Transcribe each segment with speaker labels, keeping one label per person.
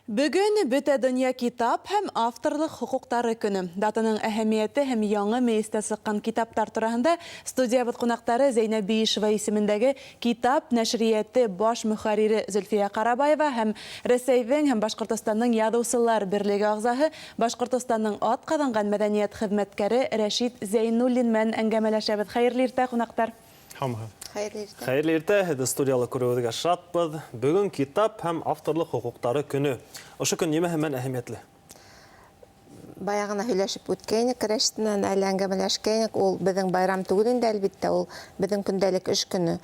Speaker 1: Бөгөн Бөтә донъя китап һәм авторлыҡ хоҡуҡтары көнө. Датаның әһәмиәте һәм яңы мейестә сыҡҡан китаптар тураһында студиябыҙ ҡунаҡтары Зәйнәб Биишева исемендәге Китап нәшриәте баш мөхәррире Зөлфиә Ҡарабаева һәм Рәсәйҙең һәм Башҡортостандың Яҙыусылар берлеге ағзаһы, Башҡортостандың атҡаҙанған мәҙәниәт хеҙмәткәре Рәшит Зәйнуллин менән әңгәмәләшәбеҙ. Хәйерле иртә, ҡунаҡтар! Һаумыһығыҙ!
Speaker 2: Хәйерле иртә!
Speaker 3: Хәйерле иртә! Һеҙҙе студияла күреүебеҙгә шатбыҙ. Бөгөн Китап һәм авторлыҡ хоҡуҡтары көнө. Ошо көн нимәһе менән әһәмиәтле?
Speaker 2: Бая ғына һөйләшеп үткәйнек Рәшит менән, әле әңгәмәләшкәйнек. Ул беҙҙең байрам түгел инде, әлбиттә, ул беҙҙең көндәлек эш көнө.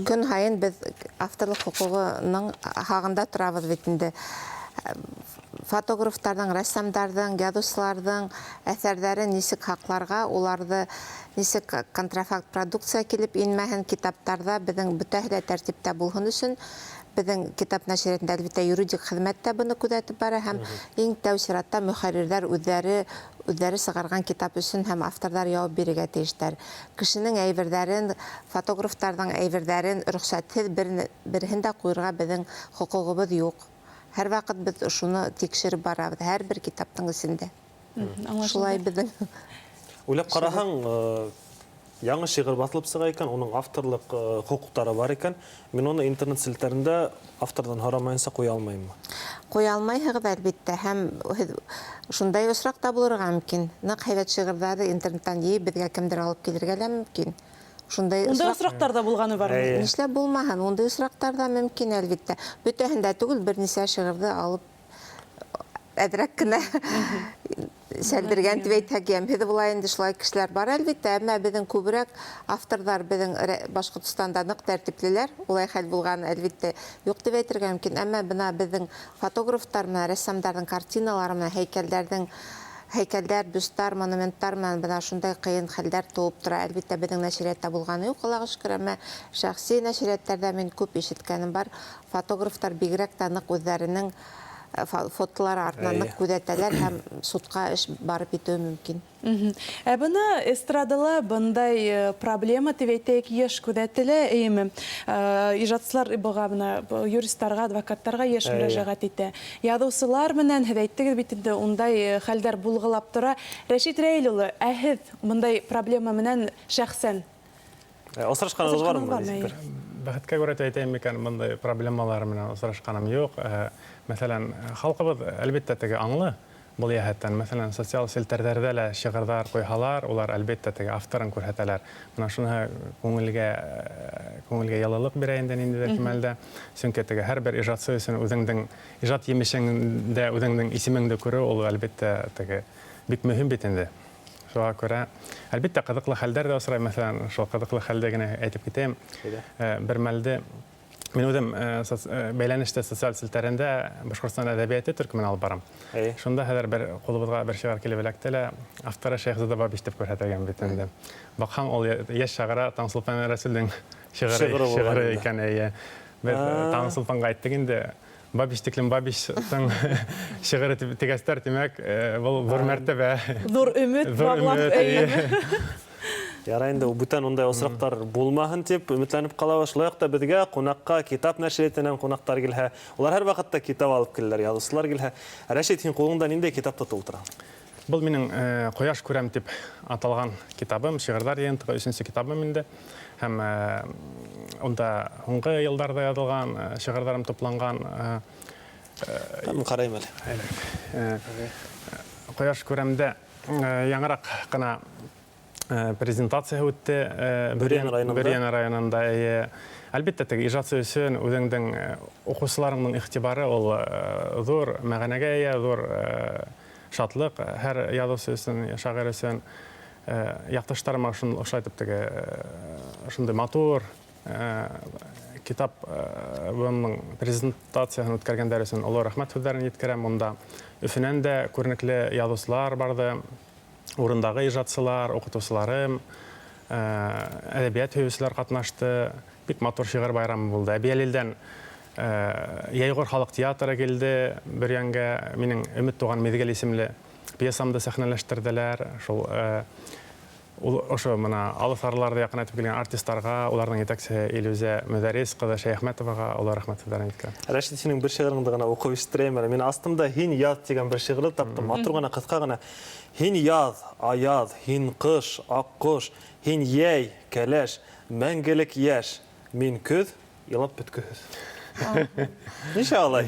Speaker 2: Көн һайын беҙ авторлыҡ хоҡуғының һағында торабыҙ бит инде. Фотографтарҙың, рәссамдарҙың, яҙыусыларҙың әҫәрҙәрен нисек һаҡларға, уларҙы нисек контрафакт продукция килеп инмәһен, китаптарҙа беҙҙең бөтәһе лә тәртиптә булһын өсөн беҙҙең китап нәшриәтендә, әлбиттә, юридик хеҙмәт тә быны күҙәтеп бара һәм иң тәү сиратта мөхәррирҙәр үҙҙәре үҙҙәре сығарған китап өсөн һәм авторҙар яуап бирергә тейештәр. Кешенең әйберҙәрен, фотографтарҙың әйберҙәрен рөхсәтһеҙ бер береһен дә ҡуйырға беҙҙең хоҡуғыбыҙ юҡ. Һәрваҡыт беҙ шуны тикшереп барабыҙ, һәр бер китаптың эсендә. Шулай беҙҙең.
Speaker 3: Уйлап ҡараһаң, яңы шиғыр баҫылып сыға икән, уның авторлыҡ хоҡуҡтары бар икән, мин уны интернет селтәрендә авторҙан һорамайынса ҡуя алмайыммы?
Speaker 2: Ҡуя алмайһығыҙ, әлбиттә, һәм һеҙ шундай осраҡ та булырға мөмкин. Ныҡ һәйбәт шиғырҙарҙы интернеттан йыйып, беҙгә кемдер алып килергә лә мөмкин. Шундай
Speaker 1: Ундай осраҡтар ҙа булғаны бармы?
Speaker 3: Эйе.
Speaker 2: Нишләп булмаһын, ундай осраҡтар ҙа мөмкин, әлбиттә. Бөтәһен дә түгел, бер нисә шиғырҙы алып әҙерәк кенә сәлдергән тип әйтһәк, йәмһеҙ була инде, шулай кешеләр бар, әлбиттә. Әммә беҙҙең күберәк авторҙар беҙҙең Башҡортостанда ныҡ тәртиплеләр, улай хәл булғаны, әлбиттә, юҡ тип әйтергә мөмкин. Әммә бына беҙҙең фотографтар менән рәссамдарҙың картиналары менән һәйкәлдәрҙең һәйкәлдәр, бюсттар, монументтар менән бына шундай ҡыйын хәлдәр тыуып тора. Әлбиттә, беҙҙең нәшриәттә булғаны юҡ, Аллаға шөкөр, әммә шәхси нәшриәттәрҙә мин күп ишеткәнем бар. Фотографтар бигерәк тә ныҡ үҙҙәренең фотолары артынан ныҡ күҙәтәләр һәм судҡа эш барып етеүе мөмкин.
Speaker 1: Ә бына эстрадала бындай проблема тип әйтәйек еш күҙәтелә, эйеме? Ижадсылар быға бына юристтарға, адвокаттарға еш мөрәжәғәт итә. Яҙыусылар менән һеҙ әйттегеҙ бит инде, ундай хәлдәр булғылап тора. Рәшит Рәил улы, ә һеҙ бындай проблема менән шәхсән
Speaker 3: Осрашҡанығыҙ бармы? Нисектер?
Speaker 4: Бәхеткә күрә дип әйтәйем микән, бындай проблемалар менән осрашҡаным юҡ. Мәҫәлән, халҡыбыҙ, әлбиттә, теге аңлы был йәһәттән. Мәҫәлән, социаль селтәрҙәрҙә лә шиғырҙар ҡуйһалар, улар, әлбиттә, теге авторын күрһәтәләр. Бына шуныһы күңелгә күңелгә йылылыҡ бирә инде ниндәйҙер кимәлдә. Сөнки теге һәрбер ижадсы өсөн үҙеңдең ижад емешеңдә үҙеңдең исемеңде күреү ул, әлбиттә, теге бик мөһим бит инде. Шуға күрә, әлбиттә, ҡыҙыҡлы хәлдәр дә осрай. Мәҫәлән, шул ҡыҙыҡлы хәлде генә әйтеп китәйем. Бер мәлде мин үҙем бәйләнештә социаль селтәрендә Башҡортостан әҙәбиәте төркөмөн алып барам. Шунда хәҙер бер ҡулыбыҙға бер шиғыр килеп эләкте лә, авторы Шәйхзада Бабич тип күрһәтелгән бит инде. Баҡһаң, ул йәш шағира Таңсулпан Рәсүлдең шиғыры икән, әйе. Беҙ Таңсулпанға әйттек инде, Бабич тиклем Бабичтың шиғыры дип тигәстәр, тимәк, был ҙур мәртәбә.
Speaker 1: Ҙур өмөт бағлап, әйеме?
Speaker 3: Ярай инде, бүтән ундай осраҡтар булмаһын дип өмөтләнеп ҡалабыҙ. Шулай уҡ та беҙгә ҡунаҡҡа китап нәшриәтенән ҡунаҡтар килһә, улар һәр ваҡытта китап алып киләләр, яҙыусылар килһә. Рәшит, һин ҡулыңда ниндәй китап тотоп ултыраһың?
Speaker 4: Был минең Ҡояш күрәм дип аталған китабым, шиғырҙар йыйынтығы, өсөнсө китабым инде. Һәм унда һуңғы йылдарҙа яҙылған шиғырҙарым тупланған.
Speaker 3: Мин ҡарайым әле.
Speaker 4: Ҡояш күрәмдә яңыраҡ ҡына презентацияһы үтте.
Speaker 3: Бөрйән районында.
Speaker 4: Бөрйән районында, эйе. Әлбиттә, теге ижадсы өсөн үҙеңдең уҡыусыларыңдың иғтибары ул ҙур мәғәнәгә эйә, ҙур шатлыҡ һәр яҙыусы өсөн, шағир өсөн. Яҡташтарыма ошолай итеп теге шундай матур китап бының презентацияһын үткәргәндәр өсөн оло рәхмәт һүҙҙәрен еткерәм. Унда Өфөнән дә күренекле яҙыусылар барҙы. Урындағы ижадсылар, уҡытыусыларым, әҙәбиәт һөйөүселәр ҡатнашты. Бик матур шиғыр байрамы булды. Әбйәлилдән Йәйғор халыҡ театры килде Бөрйәнгә. Минең Өмөт туған миҙгел исемле пьесамды сәхнәләштерҙеләр. Шул Ул ошо мына алыҫ араларҙы яҡынайтып килгән артистарға, уларҙың етәксеһе Илүзә Мөҙәрис ҡыҙы Шәйәхмәтоваға оло рәхмәт һүҙҙәрен еткерәм.
Speaker 3: Рәшит, һинең бер шиғырыңды ғына уҡып ишеттерәйем әле. Мин астым да «Һин яҙ» тигән бер шиғырҙы таптым. Матур ғына, ҡыҫҡа ғына. Һин яҙ, аяҙ, һин ҡыш, аҡҡош, һин йәй, кәләш, мәңгелек йәш, мин көҙ, илап бөткөһөҙ. Нисә алай?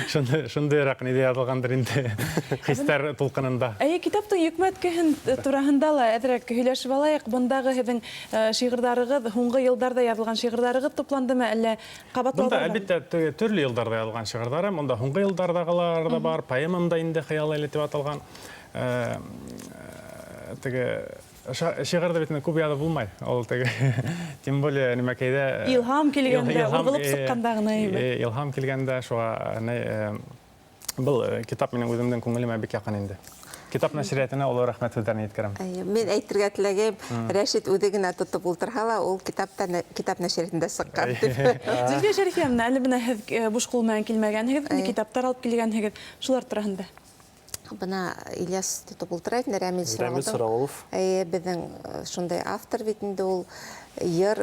Speaker 4: Шундыйыраҡ ниҙә яҙылғандыр инде, хистәр тулҡынында.
Speaker 1: Әйе, китаптың йөкмәткеһен тураһында ла әҙерәк һөйләшеп алайыҡ. Бындағы һеҙҙең шиғырҙарығыҙ, һуңғы йылдарҙа яҙылған шиғырҙарығыҙ тупландымы, әллә ҡабатлауҙар?
Speaker 4: Бында, әлбиттә, төрлө йылдарҙа яҙылған шиғырҙарым, унда һуңғы йылдарҙағылар ҙа бар, поэмам да инде «Хыял иле» тип аталған. Теге шиғырҙы бит күп яҙып булмай. Ул теге, тем более нимәкәйҙә
Speaker 1: илһам килгәндә, урғылып сыҡҡанда ғына име?
Speaker 4: Илһам килгәндә, шуға был китап минең үҙемдең күңелемә бик яҡын инде. Китап нәшриәтенә оло рәхмәт һүҙҙәрен еткерәм.
Speaker 2: Мин әйтергә теләгәйем, Рәшит үҙе генә тотоп ултырһа ла, ул китап нәшриәтендә сыҡҡан тип.
Speaker 1: Зөлфиә Шәрифйәновна, әле бына һеҙ буш ҡул менән килмәгәнһегеҙ, китаптар алып килгәнһегеҙ, шулар тураһында.
Speaker 2: Бына Ильяс тотоп ултыра инде, Рәмил
Speaker 3: Сорағулов.
Speaker 2: Әйе, беҙҙең шундай автор бит инде ул, йыр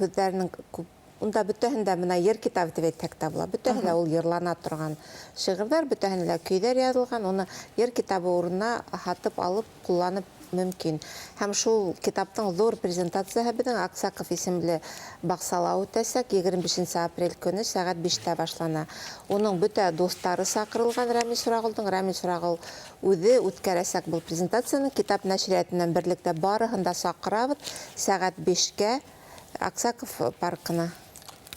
Speaker 2: һүҙҙәренең күп, унда бөтәһендә бына йыр китабы тип әйтһәк тә була. Бөтәһе лә ул йырлана торған шиғырҙар, бөтәһендә лә көйҙәр яҙылған, уны йыр китабы урынына һатып алып ҡулланып мөмкин. Һәм шул китаптың ҙур презентацияһы беҙҙең Аксаков исемле баҡсала үтәсәк, 25 апрель көнө сәғәт 5-тә башлана. Уның бөтә дуҫтары саҡырылған Рәмил Сорағолдоң. Рәмил Сорағол үҙе үткәрәсәк был презентацияны. Китап нәшриәте менән берлектә барыһын да саҡырабыҙ сәғәт 5-кә Аксаков паркына.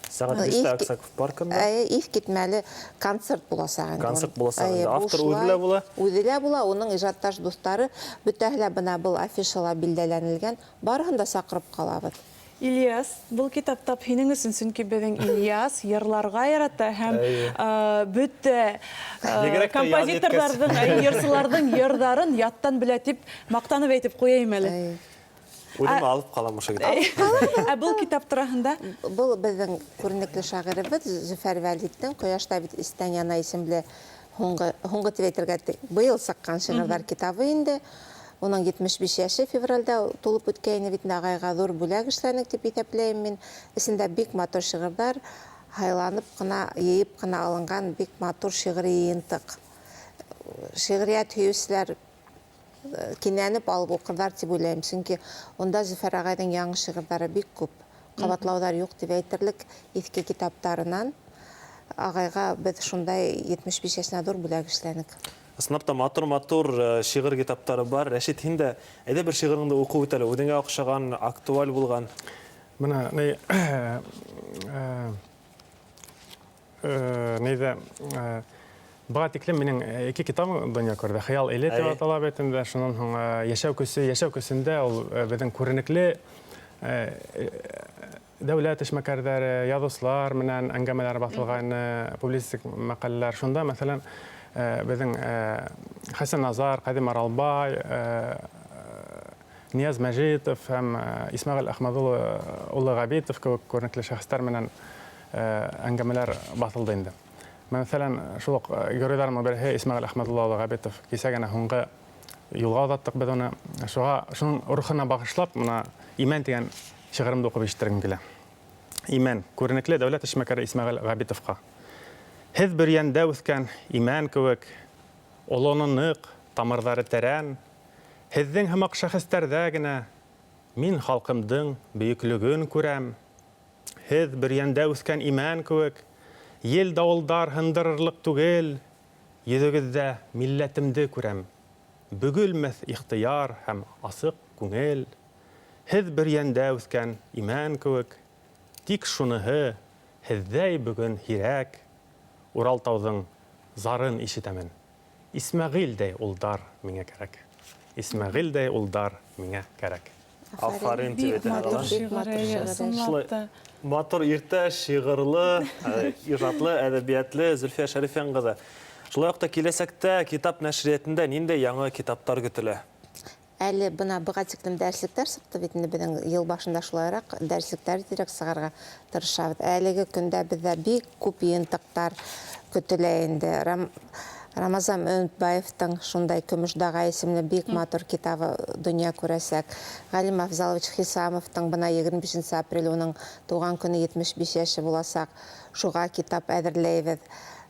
Speaker 3: Сәғәт 5-тә Аксаков паркында.
Speaker 2: Әйе, иҫ китмәле концерт буласаҡ инде.
Speaker 3: Концерт буласаҡ инде. Автор үҙе лә була.
Speaker 2: Үҙе лә була, уның ижадташ дуҫтары бөтәһе лә бына был афишала билдәләнелгән, барыһын да саҡырып ҡалабыҙ.
Speaker 1: Ильяс, был китап тап һинең өсөн, сөнки беҙҙең Ильяс йырларға ярата һәм бөтә композиторҙарҙың, йырсыларҙың йырҙарын яттан белә тип маҡтанып әйтеп ҡуяйым әле.
Speaker 3: Үҙем алып ҡалам ошо китапты.
Speaker 1: Ә был китап тураһында?
Speaker 2: Был беҙҙең күренекле шағирыбыҙ Зөфәр Вәлиттең «Ҡояшта бит истән яна» исемле һуңғы тип әйтергә быйыл сыҡҡан шиғырҙар китабы инде. Уның 75 йәше февралдә тулып үткәйне бит, ағайға ҙур бүләк эшләнек тип иҫәпләйем мин. Эсендә бик матур шиғырҙар, һайланып ҡына, йыйып ҡына алынған бик матур шиғри йыйынтыҡ. Шиғриәт һөйөүселәр кинәнеп алып уҡырҙар тип уйлайым, сөнки унда Зөфәр ағайҙың яңы шиғырҙары бик күп, ҡабатлауҙар юҡ тип әйтерлек иҫке китаптарынан. Ағайға беҙ шундай 75 йәшенә ҙур бүләк эшләнек.
Speaker 3: Ысынлап та матур-матур шиғыр китаптары бар. Рәшит, һин дә әйҙә бер шиғырыңды уҡып үт әле, үҙеңә оҡшаған, актуаль булған.
Speaker 4: Бына нейҙә, быға тиклем минең ике китабым донъя күрҙе. «Хыял иле» тип атала бит инде. Шунан һуң «Йәшәү көсө», «Йәшәү көсөндә» ул беҙҙең күренекле дәүләт эшмәкәрҙәре, яҙыусылар менән әңгәмәләр баҫылған публицистик мәҡәләләр. Шунда, мәҫәлән, беҙҙең Хәсән Назар, Ҡәҙим Аралбай, Нияз Мәжитов һәм Исмәғил Әхмәҙуллы улы Ғәбитов кеүек күренекле шәхестәр менән әңгәмәләр баҫылды инде. Мәҫәлән, шул уҡ геройҙарымдың береһе Исмәғил Әхмәҙулла улы Ғәбитов. Кисә генә һуңғы юлға оҙаттыҡ беҙ уны. Шуға, шуның рухына бағышлап, бына «Имән» тигән шиғырымды уҡып ишетергем килә. Имән, күренекле дәүләт эшмәкәре Исмәғил Ғәбитовҡа. Һеҙ бөрйәндә үҫкән имән кеүек, олоно ныҡ, тамырҙары тәрән, һеҙҙең һымаҡ шәхестәрҙә генә мин халҡымдың бөйөклөгөн күрәм. Һеҙ бөрйәндә үҫкән имән кеүек, ел дауылдар һындырырлыҡ түгел, йөҙөгөҙҙә милләтемде күрәм. Бөгөлмәҫ ихтыяр һәм асыҡ күңел. Һеҙ бөрйәндә үҫкән имән кеүек, тик шуныһы һеҙҙәй бөгөн һирәк. Уралтауҙың зарын ишетәмен. Исмәғилдәй улдар миңә кәрәк. Исмәғилдәй улдар миңә кәрәк.
Speaker 3: Афарин тип
Speaker 1: Бик
Speaker 3: әйтә
Speaker 1: матур
Speaker 3: алам.
Speaker 1: шиғыр, әйе, ысынлап та.
Speaker 3: Матур иртә, шиғырлы, ижадлы, әҙәбиәтле Зөлфиә Шәрифйән ҡыҙы. Шулай уҡ та киләсәктә китап нәшриәтендә ниндәй яңы китаптар көтөлә?
Speaker 2: Әле бына быға тиклем дәреслектәр сыҡты бит инде, беҙҙең йыл башында шулайыраҡ дәреслектәр тиҙерәк сығарырға тырышабыҙ. Әлеге көндә беҙҙә бик күп йыйынтыҡтар көтөлә инде. Рамазан Өмөтбаевтың шундай Көмөш даға исемле бик матур китабы донъя күрәсәк. Ғалим Афзалович Хисамовтың бына 25 апрель уның тыуған көнө 75 йәше буласаҡ. Шуға китап әҙерләйбеҙ.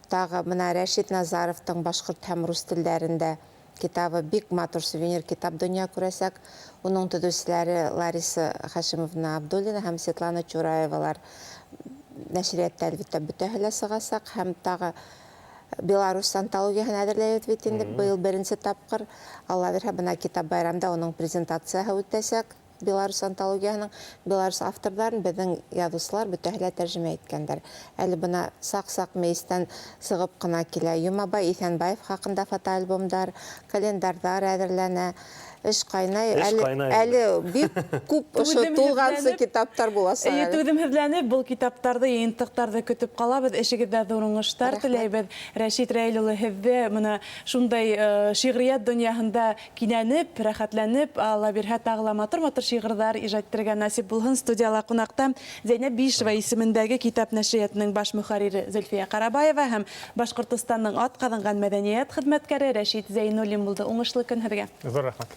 Speaker 2: Тағы бына Рәшит Назаровтың башҡорт һәм рус телдәрендә китабы бик матур сувенир китап донъя күрәсәк. Уның төҙөүселәре Лариса Хашимовна Абдуллина һәм Светлана Чураевалар. Нәшриәттә әлбиттә бөтәһе лә сығасаҡ һәм тағы Беларусь антологияһын әҙерләйбеҙ бит инде быйыл беренсе тапҡыр. Алла бирһә, бына китап байрамда уның презентацияһы үтәсәк. Беларусь антологияһының Беларусь авторҙарын беҙҙең яҙыусылар бөтәһе лә тәржемә иткәндәр. Әле бына саҡ-саҡ мейестән сығып ҡына килә. Йомабай Иҫәнбаев хаҡында фотоальбомдар, календарҙар әҙерләнә. Эш ҡайнай.
Speaker 3: Эш
Speaker 2: Әле,
Speaker 3: ҡайнай.
Speaker 2: әле бик күп ошо тулғансы китаптар буласаҡ
Speaker 1: Эйе,
Speaker 2: әле.
Speaker 1: түҙемһеҙләнеп, был китаптарҙы, йыйынтыҡтарҙы көтөп ҡалабыҙ. Эшегеҙҙә ҙур уңыштар
Speaker 2: Рәхмәт.
Speaker 1: теләйбеҙ. Рәшит Рәил улы, һеҙҙе бына шундай шиғриәт донъяһында кинәнеп, рәхәтләнеп, Алла бирһә, тағы ла матур-матур шиғырҙар ижад итергә насип булһын. Студияла ҡунаҡта Зәйнәб Биишева исемендәге китап нәшриәтенең баш мөхәррире Зөлфиә Ҡарабаева һәм Башҡортостандың атҡаҙанған мәҙәниәт хеҙмәткәре Рәшит Зәйнуллин булды. Уңышлы көн һеҙгә.
Speaker 4: Ҙур рәхмәт.